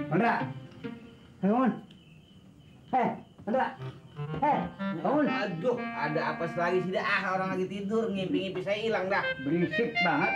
Mandra, bangun. Mandra, bangun. Aduh, ada apa lagi sih dah? Orang lagi tidur, ngimpi-ngimpi saya hilang dah. Berisik banget.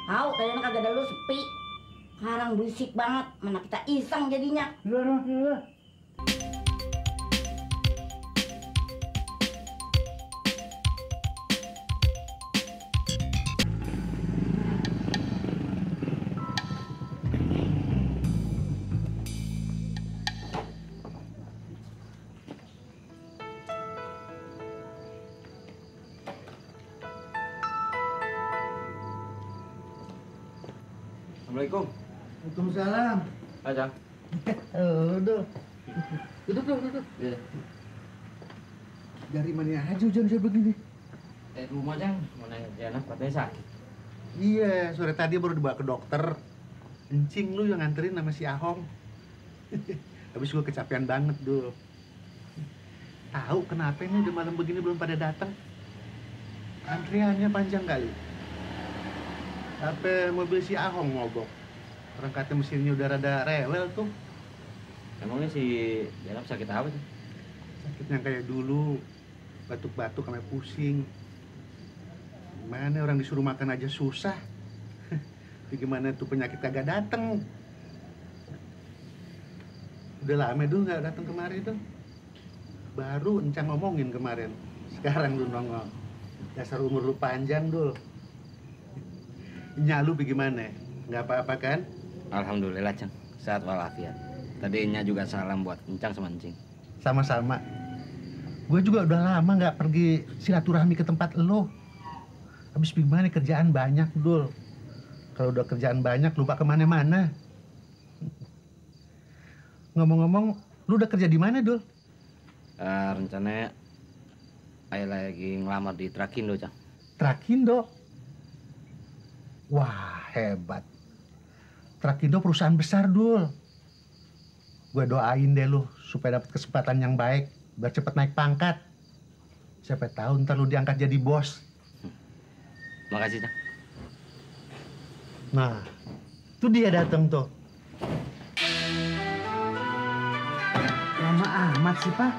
Tahu tadi kagak ada lu sepi. Sekarang berisik banget, mana kita iseng jadinya. Assalamualaikum. Waalaikumsalam. Aja. Duduk. Duduk. Iya. Dari mana aja hujan saya begini? Rumah Jang, mau nanya Jana, katanya sakit. Iya, sore tadi baru dibawa ke dokter. Encing lu yang nganterin sama si Ahong. Habis gua kecapean banget, Dul. Tahu kenapa ini udah malam begini belum pada datang? Antriannya panjang kali. Sampai mobil si Ahong mogok. Orang kata mesinnya udah rada rewel tuh. Emangnya si Jana sakit apa tuh? Sakitnya kayak dulu. Batuk-batuk sampai pusing. Gimana orang disuruh makan aja susah. Gimana tuh penyakit kagak dateng. Udah lama dulu nggak datang kemari tuh. Baru Encang ngomongin kemarin. Sekarang lu nongol. Dasar umur lu panjang, Dul. Nya lu bagaimana? Nggak apa-apa kan? Alhamdulillah, Cang. Sehat walafiat. Tadi Nya juga salam buat Encang sama Encing. Sama-sama. Gue juga udah lama nggak pergi silaturahmi ke tempat lo. Habis gimana kerjaan banyak, Dul. Kalau udah kerjaan banyak lupa kemana-mana. Ngomong-ngomong, lu udah kerja di mana, Dul? Rencananya Ayah lagi ngelamar di Trakindo, Cang. Trakindo. Wah, hebat. Trakindo perusahaan besar, Dul. Gue doain deh lu supaya dapat kesempatan yang baik biar cepet naik pangkat. Siapa tahu ntar lu diangkat jadi bos. Makasih, Cang. Nah, itu dia datang tuh. Lama amat sih, Pak.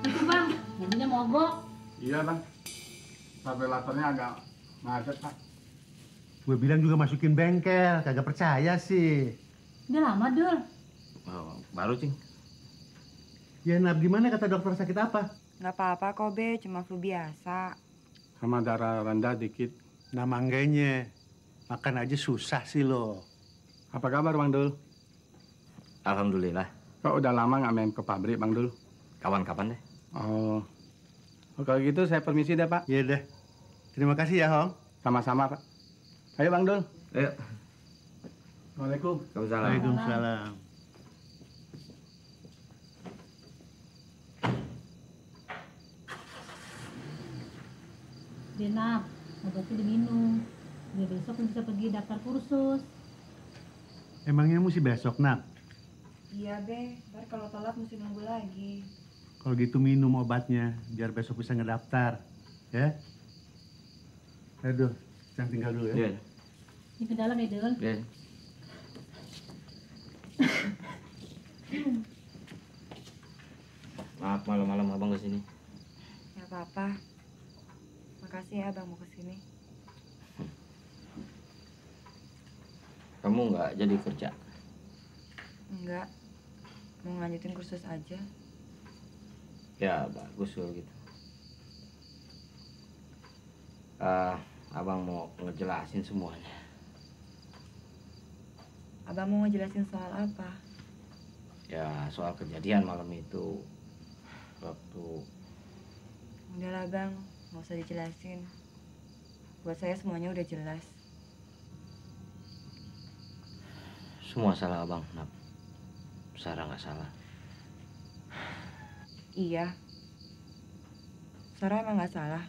Itu bang, jadinya mogok. Iya bang, tabelatornya agak macet pak. Gue bilang juga masukin bengkel, kagak percaya sih. Udah lama, Dul. Oh, baru, Cing. Ya, Nab, gimana kata dokter sakit apa? Nggak apa-apa kok, Be. Cuma flu biasa. Sama darah rendah dikit. Nah, mangganya. Makan aja susah sih lo. Apa kabar bang Dul? Alhamdulillah. Kok udah lama nggak main ke pabrik bang Dul? Kapan-kapan deh. Oh, kalau gitu saya permisi deh pak. Iya deh. Terima kasih ya, Hong. Sama-sama pak. Ayo bang Dul. Ayo. Assalamualaikum. Waalaikumsalam. Waalaikumsalam. Denap, obatnya diminum. Biar besok bisa pergi daftar kursus. Emangnya mesti besok, Nab? Iya, Be. Ntar kalau telat mesti nunggu lagi. Kalau gitu minum obatnya, biar besok bisa ngedaftar. Ya? Aduh, Cang tinggal dulu ya. Iya. Ini ke dalam ya, Dul. Iya. Maaf malam-malam abang kesini. Nggak apa-apa. Makasih ya Bang mau kesini. Kamu nggak jadi kerja? Enggak. Mau ngelanjutin kursus aja. Ya bagus kalau gitu. Abang mau ngejelasin semuanya. Abang mau ngejelasin soal apa? Ya soal kejadian malam itu. Waktu Udahlah Bang, nggak usah dijelasin. Buat saya semuanya udah jelas. semua salah abang, Nap. Sarah nggak salah. Iya. Sarah emang nggak salah.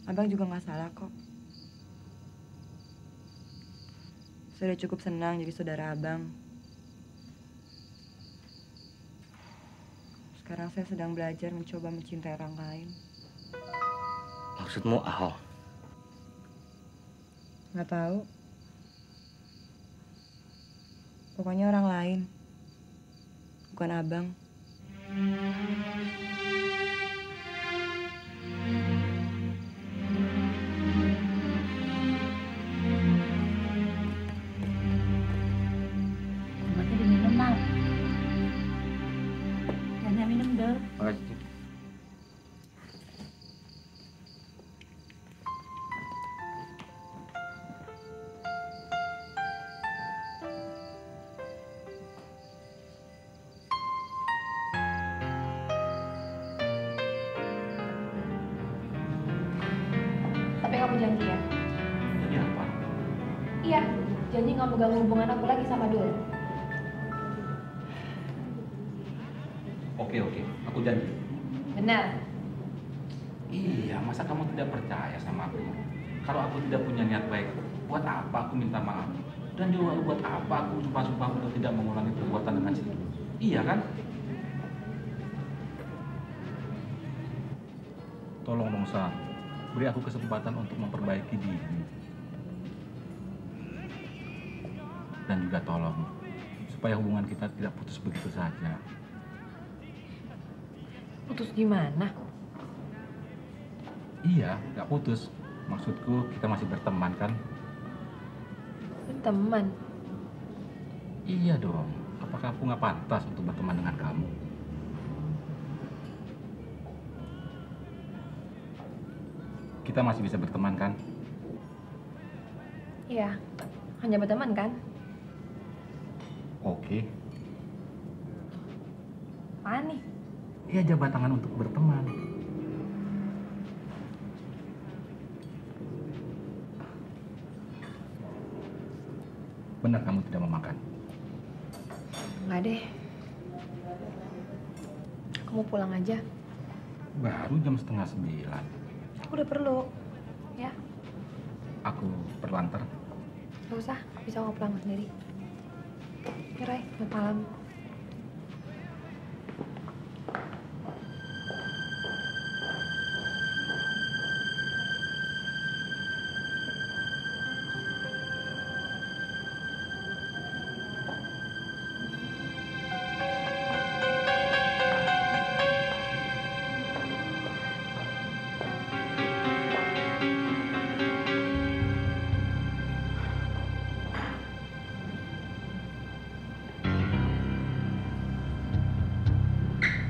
Abang juga nggak salah kok. Saya udah cukup senang jadi saudara abang. Sekarang saya sedang belajar mencoba mencintai orang lain. Maksudmu Ahong? Nggak tahu. Pokoknya orang lain. Bukan abang. Obatnya diminum, Mal. Jangan minum, Del. Makasih, Cing. Tapi kamu janji ya? Ini apa? Iya, janji nggak mau ganggu hubungan aku lagi sama Dul. Oke, aku janji. Benar. Iya, masa kamu tidak percaya sama aku? Kalau aku tidak punya niat baik, buat apa aku minta maaf? Dan juga buat apa aku sumpah-sumpah untuk tidak mengulangi perbuatan dengan si Dul? Iya kan? Tolong dong, Sa. Beri aku kesempatan untuk memperbaiki diri. Dan juga tolong, supaya hubungan kita tidak putus begitu saja. Putus gimana? Iya, nggak putus. Maksudku kita masih berteman kan? Berteman. Iya dong. Apakah aku nggak pantas untuk berteman dengan kamu? Kita masih bisa berteman kan? Iya, hanya berteman kan? Oke. Apaan nih? Iya, jabat tangan untuk berteman. Benar kamu tidak mau makan? Enggak deh. Kamu pulang aja. Baru jam 8:30. Aku udah perlu. Ya, Aku berlantar. gak usah. Bisa aku pulang sendiri. Ya, Ray. Selamat malam.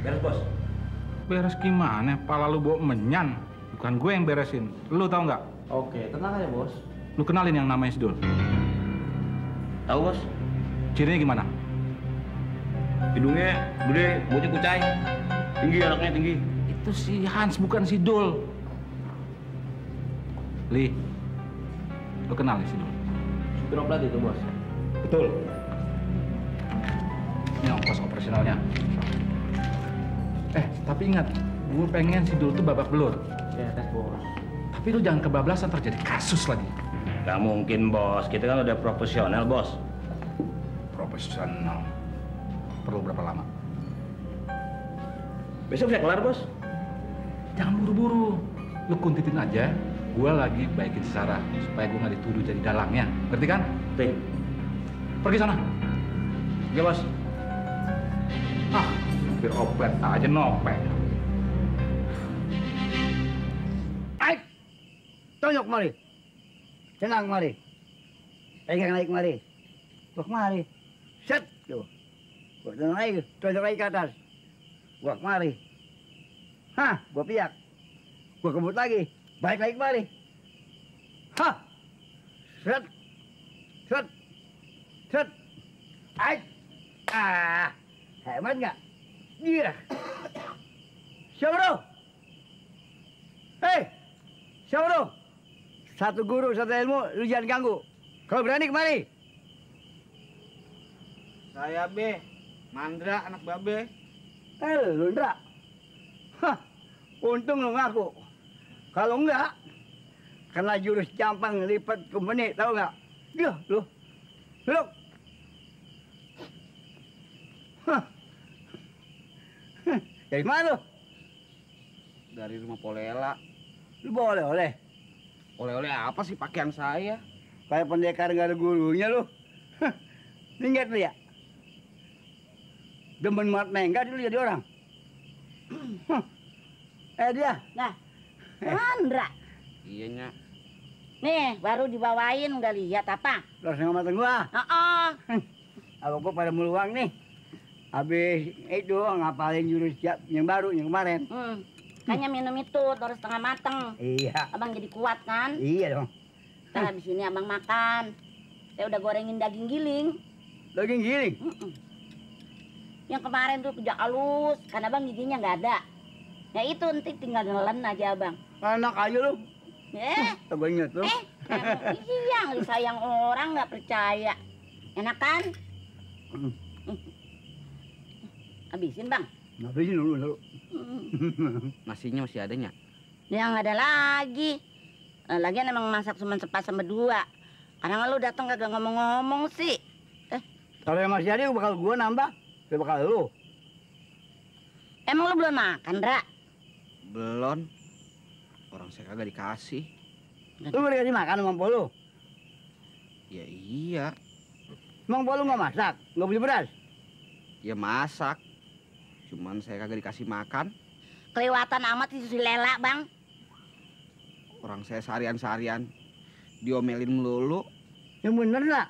Beres, Bos. Beres gimana? Pala lu bawa menyan. Bukan gue yang beresin. Lu tahu nggak? Oke, tenang aja, Bos. Lu kenalin yang namanya Sidul. Tahu, Bos? Cirinya gimana? Hidungnya gede, mulutnya kucai. Tinggi, anaknya tinggi. Itu si Hans, bukan Sidul. Li, lu kenal si Sidul? Supir oplat itu, Bos. Betul. Ini ongkos operasionalnya. Tapi ingat, gue pengen Sidul tuh babak belur. Ya, tes, Bos. Tapi lu jangan kebablasan terjadi kasus lagi. Gak mungkin, Bos. Kita kan udah profesional, Bos. Profesional. Perlu berapa lama? Besok bisa kelar, Bos. Jangan buru-buru. Lu kuntitin aja. Gue lagi baikin Sarah supaya gue nggak dituduh jadi dalangnya. Ngerti kan? Ting. Pergi sana. Ya, Bos. Supir oplet aja nopek. Aik! Tonjok mari. Tenang mari. Pegang naik mari. Buat mari. Set. Tuh. Buat naik. Tonjok naik ke atas. Buat mari. Hah, gua piak. Gua kebut lagi. Balik lagi kemari. Hah. Set. Set. Set. Aik. Hebat nggak? Iya. Siapa tuh? Hei, siapa tuh? Satu guru, satu ilmu, lu jangan ganggu. Kalau berani kemari. Saya B. Mandra, anak Babe. Lu Ndra. Hah, untung lu ngaku. Kalau enggak, kena jurus campang lipat ke menit, tahu nggak? Dia, lu. Duduk. Hah. Dari mana lu? Dari rumah Polela. Lu bawa oleh-oleh? Oleh-oleh apa sih pakaian saya? Kayak pendekar nggak ada gurunya lu. Hah. Ingat lu ya? Demen banget mengga dulu jadi orang. Dia. Nah, Andra. Iya, Nyak. Nih, baru dibawain, nggak lihat apa? Terus sama mata gua. Abang gua pada meluang nih. Habis itu ngapalin jurus yang baru yang kemarin. Kayaknya minum itu terus setengah mateng. Iya. Abang jadi kuat kan? Iya dong. Ntar habis ini abang makan. Saya udah gorengin daging giling. Daging giling? Yang kemarin tuh kejak halus, karena abang giginya nggak ada. Ya itu nanti tinggal nelen aja abang. Enak aja lu. Gue inget lu. Iya, nggak sayang orang nggak percaya. Enak kan? Habisin bang. Habisin dulu. Nasinya masih ada, Nyak? Yang ada lagi. Lagian emang masak cuma sepas sama dua. Karena lu datang kagak ngomong-ngomong sih. Kalau yang masih ada bakal gua nambah. Gak bakal lu. Emang lu belum makan, Ra? Belum. Orang saya kagak dikasih. Lu gak dikasih makan sama Mpok lu? Ya iya. Emang Mpok lu gak masak? Gak beli beras? Ya masak. Cuman saya kagak dikasih makan. Kelewatan amat si Lela, Bang. Orang saya seharian-seharian diomelin melulu. Yang bener lah.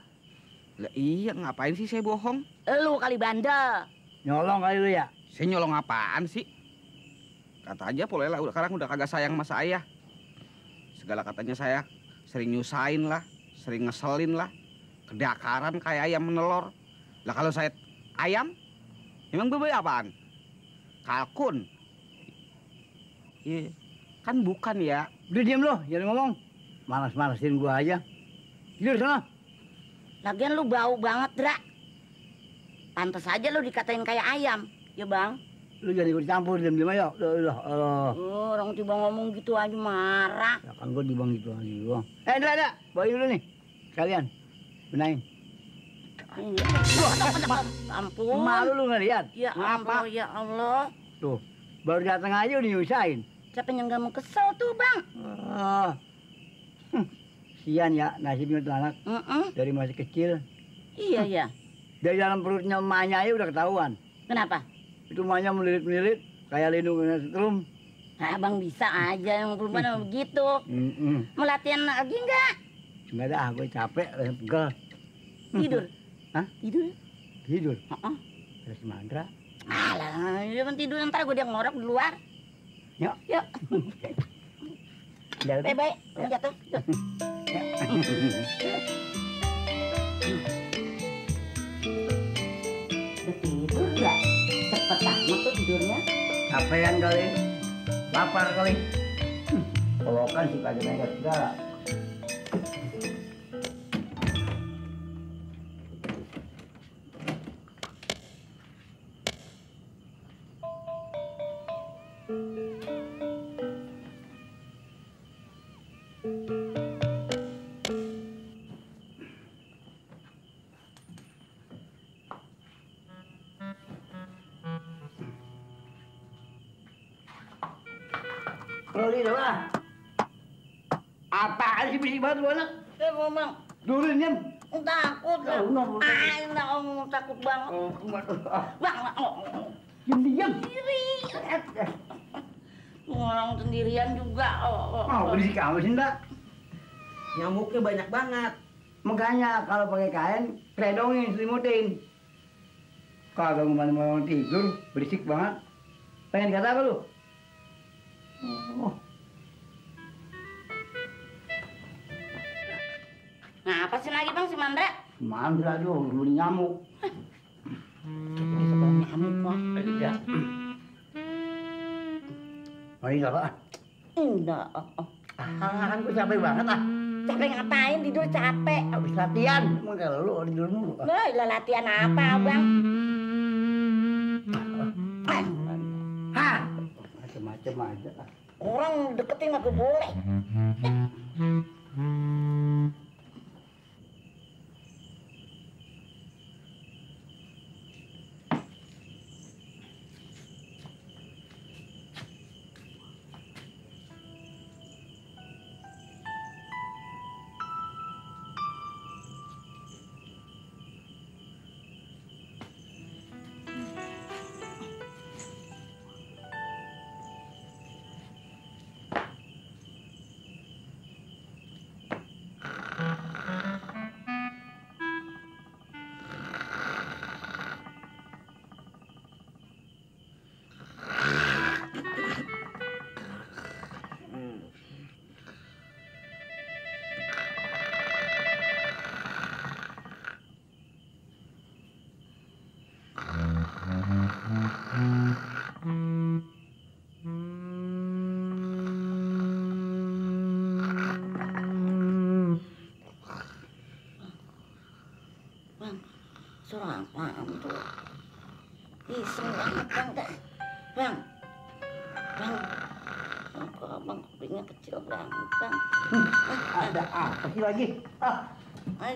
Lah iya, ngapain sih saya bohong? Lu kali bandel. Nyolong kali lu ya? Saya nyolong apaan sih? Kata aja Polela sekarang udah kagak sayang sama saya. Segala katanya saya sering nyusahin lah, sering ngeselin lah. Kedakaran kayak ayam menelor. Lah kalau saya ayam, emang bebe apaan? Kalkun. Iya, kan bukan ya. Udah diem lo, jangan ngomong. Malas-malasin gua aja. Tidur sana. Lagian lu bau banget, Dra. Pantes aja lu dikatain kayak ayam. Ya, Bang. Lu jangan ikut campur, diem-diem aja. Orang tiba ngomong gitu aja marah. Ya kan gua dibang gitu aja doang. Ada. Bawain dulu nih. Kalian. Benahin. Ampun. Malu lu ngeliat? Ya Allah, ya Allah. Tuh, baru datang aja udah nyusahin. Siapa yang gak mau kesel tuh, Bang? Sian ya nasibnya tuh anak. Dari masih kecil. Iya. Dari dalam perutnya emaknya aja udah ketahuan. Kenapa? Itu emaknya melilit-melilit kayak lindung setrum. Nah, Bang bisa aja yang perempuan begitu. Mau latihan lagi nggak? Enggak dah, gue capek, pegel. Tidur? Hah? Tidur? Ada si Mandra. Alah, jangan tidur ntar gue dia ngorok di luar. Yuk. Baik, jatuh. Udah tidur nggak? Cepet amat tuh tidurnya. Capean kali, lapar kali. Polokan sih kagak nengok segala. Loli lah. Apaan sih berisik banget lu anak? Saya ngomong. Dulu diam. Takut. Takut banget. Bang, Diam. Orang sendirian juga. Berisik amat sih, Mbak. Nyamuknya banyak banget. Makanya kalau pakai kain, kredongin, selimutin. Kagak mau tidur, berisik banget. Pengen kata apa lu? Nah, apa sih lagi Bang si Mandra? Mandra tuh, beli nyamuk. Ini sebelah nyamuk kok. Iya. Mari apa? Enggak. Kan gue capek banget ah. Capek ngapain? Tidur capek. Habis latihan. Emang kalau lu tidur mulu. Lah latihan apa, Bang? Macem-macem aja. Orang deketin nggak boleh. Bang, suara apaan tuh? Iseng banget bang, bang, bang, kok abang kupingnya kecil banget bang. Ada apa sih lagi?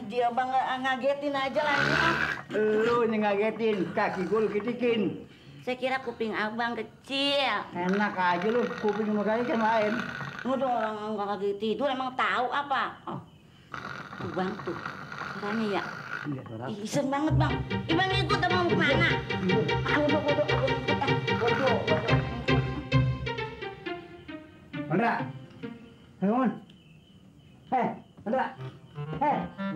Dia bang ngagetin aja lagi bang. Lu yang ngagetin, kaki gue lu kitikin. Saya kira kuping abang kecil. Enak aja lu, kuping makanya kan lain. Udah orang nggak lagi tidur emang tahu apa? Oh, tuh bang tuh, suaranya ya. Iya, saudara. Iseng banget bang. Ibang ikut abang kemana? Bodoh. Mandra, bangun. Mandra,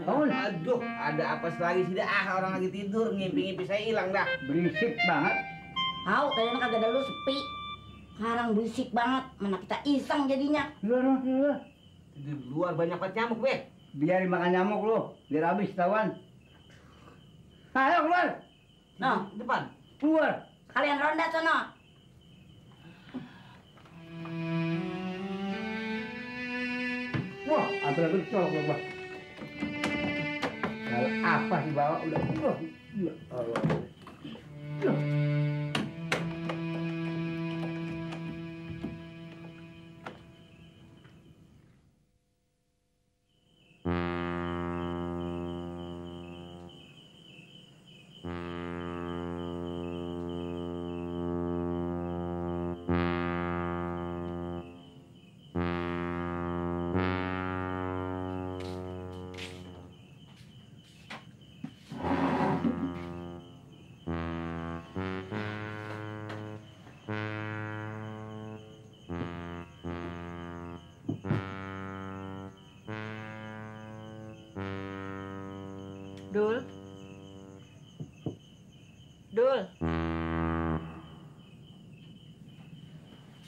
bangun. Aduh, ada apa lagi sih dah? Orang lagi tidur, ngimpi-ngimpi saya hilang dah. Berisik banget. Tahu tadi kagak ada lu sepi. Sekarang berisik banget. Mana kita iseng jadinya. Luar. Di luar banyak banget nyamuk, Be. Biar makan nyamuk lu, biar habis tawan. Ayo keluar. No, Depan. Keluar. kalian ronda sono. Wah, apa lagi colok lu, Bang? Kalau apa sih bawa udah. Ya Allah. Dul. Dul.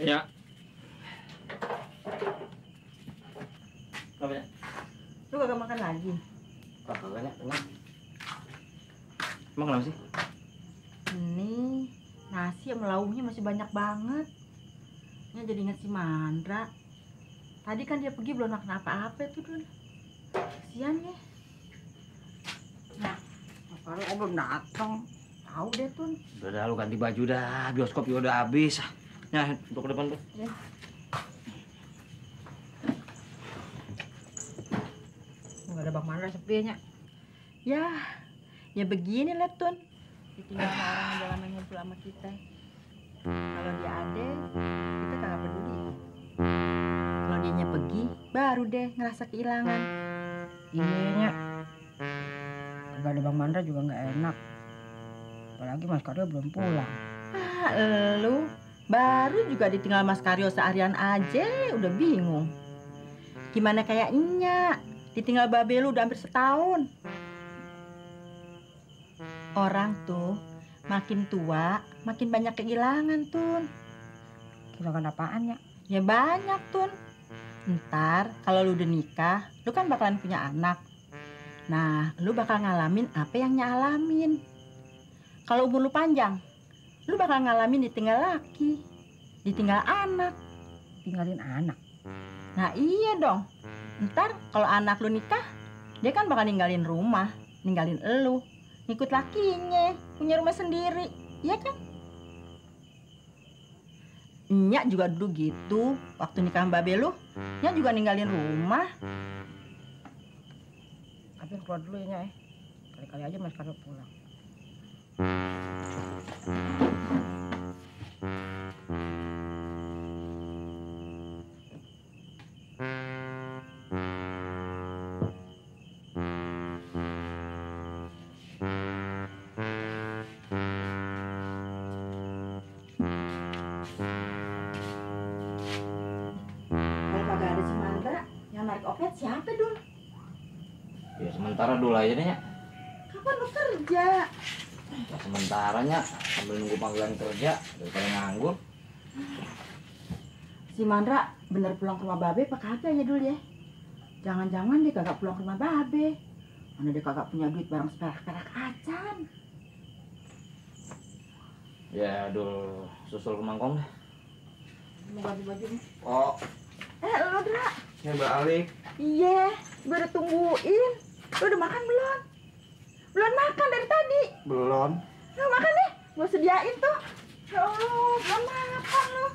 Ya. Lu kagak makan lagi? Kagak ya, tenang. Emang kenapa sih? Ini nasi sama lauknya masih banyak banget. Ini jadi inget si Mandra. Tadi kan dia pergi belum makan apa-apa tuh, Dul. Kasian ya. Nah, kalau oh, belum datang. Tahu deh, Tun. Udah dah, lu ganti baju dah. Bioskop juga udah habis. Ya, untuk ke depan tuh. Ya. Nggak ada Bang Mandra sepinya. Ya begini lah, Tun. Ditinggal sama orang yang udah lama ngumpul sama kita. Kalau dia ada, kita kagak peduli. Kalau dianya pergi, baru deh ngerasa kehilangan. Iya, kagak ada Bang Mandra juga nggak enak. Apalagi Mas Karyo belum pulang. Lu baru juga ditinggal Mas Karyo seharian aja udah bingung. Gimana kayak Nya, ditinggal babe lu udah hampir setahun. Orang tuh makin tua, makin banyak kehilangan, Tun. Kehilangan apaan ya? Ya banyak, Tun. Ntar kalau lu udah nikah, lu kan bakalan punya anak. Nah, lu bakal ngalamin apa yang Nya alamin. Kalau umur lu panjang, lu bakal ngalamin ditinggal laki, ditinggal anak. Tinggalin anak? Nah iya dong. Ntar kalau anak lu nikah, dia kan bakal ninggalin rumah, ninggalin elu, ngikut lakinya, punya rumah sendiri, iya kan? Nyak juga dulu gitu, waktu nikah sama babe lu, Nyak juga ninggalin rumah. Tapi keluar dulu ya, Nyak. Kali-kali aja Mas Karyo pulang. Kalau kagak ada si Mandra, yang narik opet siapa, Dul? Ya sementara dulu aja deh, Nyak. Kapan lu kerja? Ya, sementaranya sambil nunggu panggilan kerja daripada nganggur. Si Mandra bener pulang ke rumah babe apa kagak ya, Dul ya? Jangan-jangan dia kagak pulang ke rumah babe. Mana dia kagak punya duit barang seperak-perak acan. Ya, aduh, susul ke mangkong deh. Mau ganti baju nih. Oh, Lo Dra. ya balik. Iya, gue udah tungguin. Lo udah makan belum? Belum makan dari tadi. Belum. Lo makan deh, gue sediain tuh. Ya Allah, belum makan lo.